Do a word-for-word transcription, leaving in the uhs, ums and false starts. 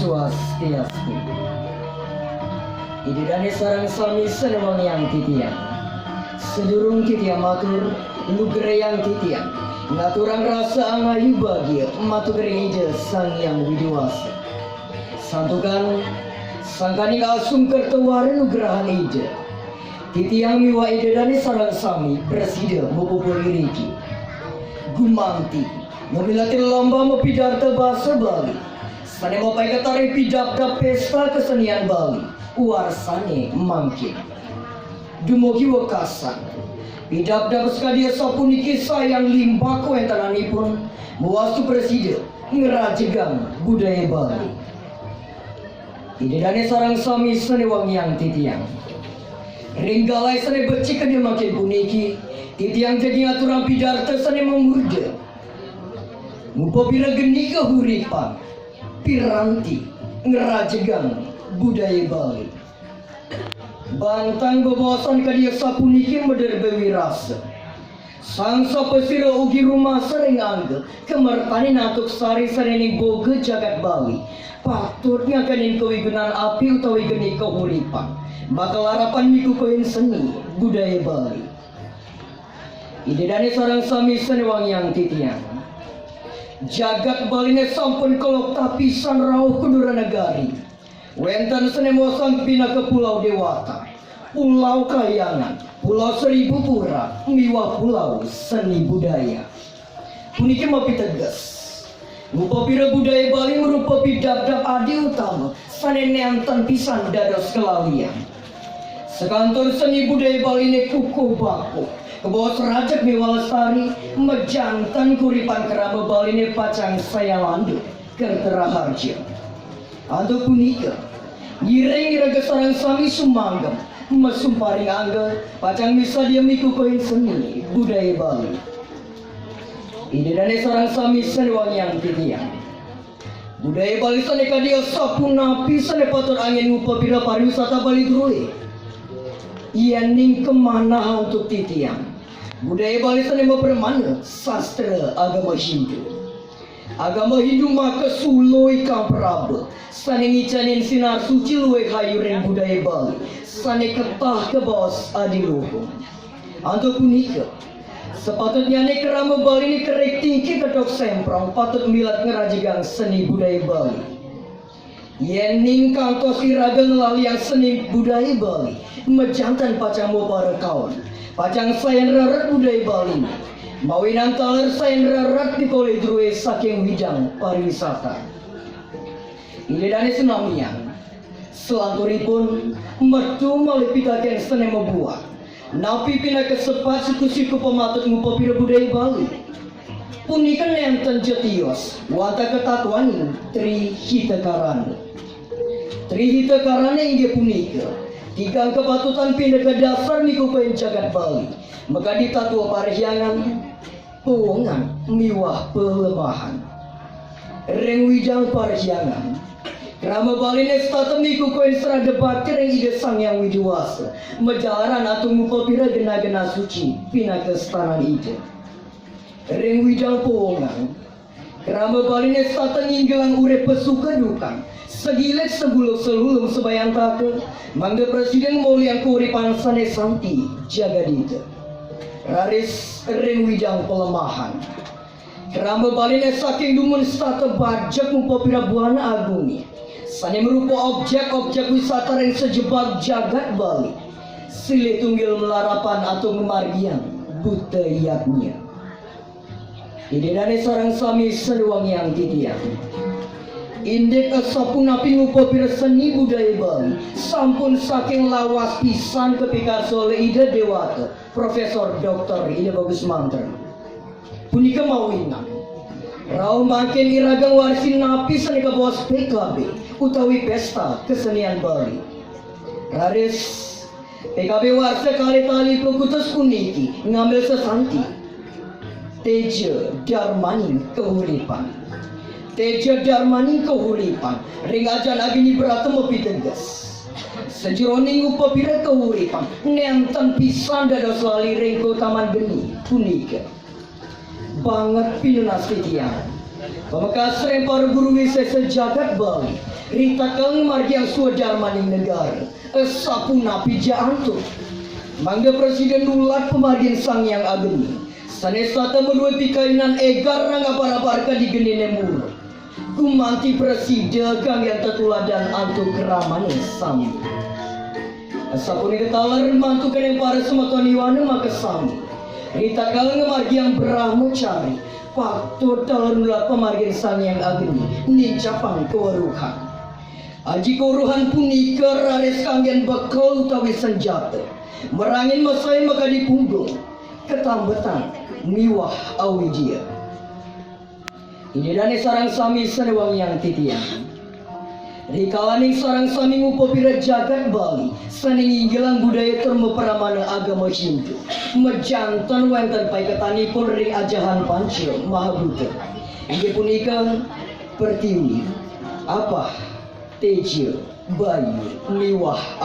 Swastiastu. Ida dane sareng sami sane wangiang titiang. Sadurung titiang matur, lugrayang titiang ngaturang rasa angayu bagia matur ring Ida Sang Hyang Widi Wasa. Santukan sangkaning asung kerta wara nugrahan Ida, titiang miwah Ida dane sareng sami prasida mapupul iriki. Gumanti mamiletin lomba mapidarta basa Bali sane mapaiketa ring pidabdab Pesta Kesenian Bali warsane mangkin. Dumugi wekasan, pidabdab sakadi asapuniki sayan limbak kawentenanipun mawastu prasida ngrajegang budaya Bali. Ida dane sareng sami sane wangiang titiang. Ring galahé sané becik kadya mangkin puniki, titiang jagi ngaturang pidarta sané mamurda. Ngupapira geni kahuripan, piranti, ngrajegang budaya Bali. Bantang bebaosan kadya sapuniki maderbe wirasa. Sang sapasira ugi rumasa ring angga, kamertanin antuk sari-sarining boga jagat Bali, patut ngangkenin kawigunan api utawi geni kahuripan, makalarapan mikukuhin seni budaya Bali. Ida dané sareng sami sané wangiang titiang. Jagat Baliné sampun kalokta pisan rauh ka dura negari. Wénten sané maosang pinaka Pulau Dewata, Pulau Kahyangan, Pulau Seribu Pura, miwah Pulau Seni Budaya. Puniki mapiteges, ngupapira budaya Bali marupa pidabdab adi utama sané nénten pisan dados kalalian. Sakantor seni budaya Baliné kukuh bakuh, kabaos rajeg miwah lestari, majanten kuripan krama Baliné pacang sayan landu, kerta raharja. Antuk punika, ngiring iraga sareng sami sumanggem, masumparing angga, pacang misadia mikukuhin seni budaya Bali. Ida dané sareng sami sané wangiang titiang. Budaya Bali sané kadya sapunapi sané patut anggén ngupapira pariwisata Bali drué? Yéning kamanah antuk titiang, budaya Bali sané mapramana sastra agama Hindu. Agama Hindu makasuluh ikang praba, sané ngicanin sinar suci luih ayu ring budaya Bali, sané ketah kabaos adiluhung. Antuk punika, sapatutnyané krama Baliné kerik tingkih kedok semprong patut milet ngrajegang seni budaya Bali. Yéning kantos iraga nglaliang seni budaya Bali, majanten pacang maparekaon, pacang sayan rarat budaya Bali, mawinan taler sayan rarat pikolih drué saking widang pariwisata. Ida dané sinamian, salanturipun metu malih pitakén sané mabuat. Napi pinaka sepat siku-siku pamatut ngupapira budaya Bali? Punika nénten ja tios wantah katatwaning Tri Hita Karana. Tri Hita Karana inggih punika tigang kapatutan pinaka dasar mikukuhin jagat Bali, makadi tatwa parhyangan, pawengan miwah palemahan. Ring widang parhyangan, krama Baliné setata mikukuhin sraddha bakti ring Ida Sang Hyang Widi Wasa, majalaran antuk ngupapira genah-genah suci pinaka setanan Ida. Ring widang pawengan, krama Baliné setata nginggilang urip pasuka dukan, sagilik sabuluk salulum sabayantaka, mangda prasida ngamolihang kauripan sané santi jagadhita. Raris ring widang palemahan, krama Baliné saking dumun setata bajeg ngupapira buana agungé, sané marupa objek-objek wisata ring sajebag jagat Bali. Silih tunggil malarapan antuk ngamargiang buta yadnya. Ida dané sareng sami sané wangiang titiang. Indik asapunapi ngupapira seni budaya Bali, sampun saking lawas pisan kapikarsa olih Ida Déwata, Profesor Doktor Ida Bagus Mantra. Punika mawinan rauh mangkin iraga ngwarsi napi sané kabaos P K B utawi Pesta Kesenian Bali. Raris P K B warsa kalih tali pekutus puniki ngambil sesanti. Teja darmaning kahuripan. Teja darmaning kahuripan ring ajan Agni Brata mapiteges, sajeroning upapira kahuripan nénten pisan dados lali ring kautaman geni punika. Banget pinunas titiang. Pamekas ring para guru wisésa jagat Bali, Ritatkala ngamargiang swadarmaning negara, sapunapi ja antuk? Mangda prasida nulat pamargin Sang Hyang Agni, sané setata madue pikainan égar ngabar-abar ka di geniné murub. Gumanti prasida kanggén tetuladan antuk kramané sami. Sapunika taler mantuk ring para semeton Yowana makasami. Ritatkala ngamargiang Brahmacari, patut taler nulat pamargin Sang Hyang Agni, nincapang kaweruhan. Aji kaweruhan punika raris kanggén bekel utawi senjata, merangin masain makadi punggung, katambetan miwah awidya. Ida dané sareng sami sané wangiang titiang. Rikalaning sareng sami ngupapira jagat Bali, sané nginggilang budaya tur mapramana agama Hindu, majanten wénten paiketanipun ring ajahan panca mahabhuta. Inggih punika pertiwi, apah, teja, bayu, miwah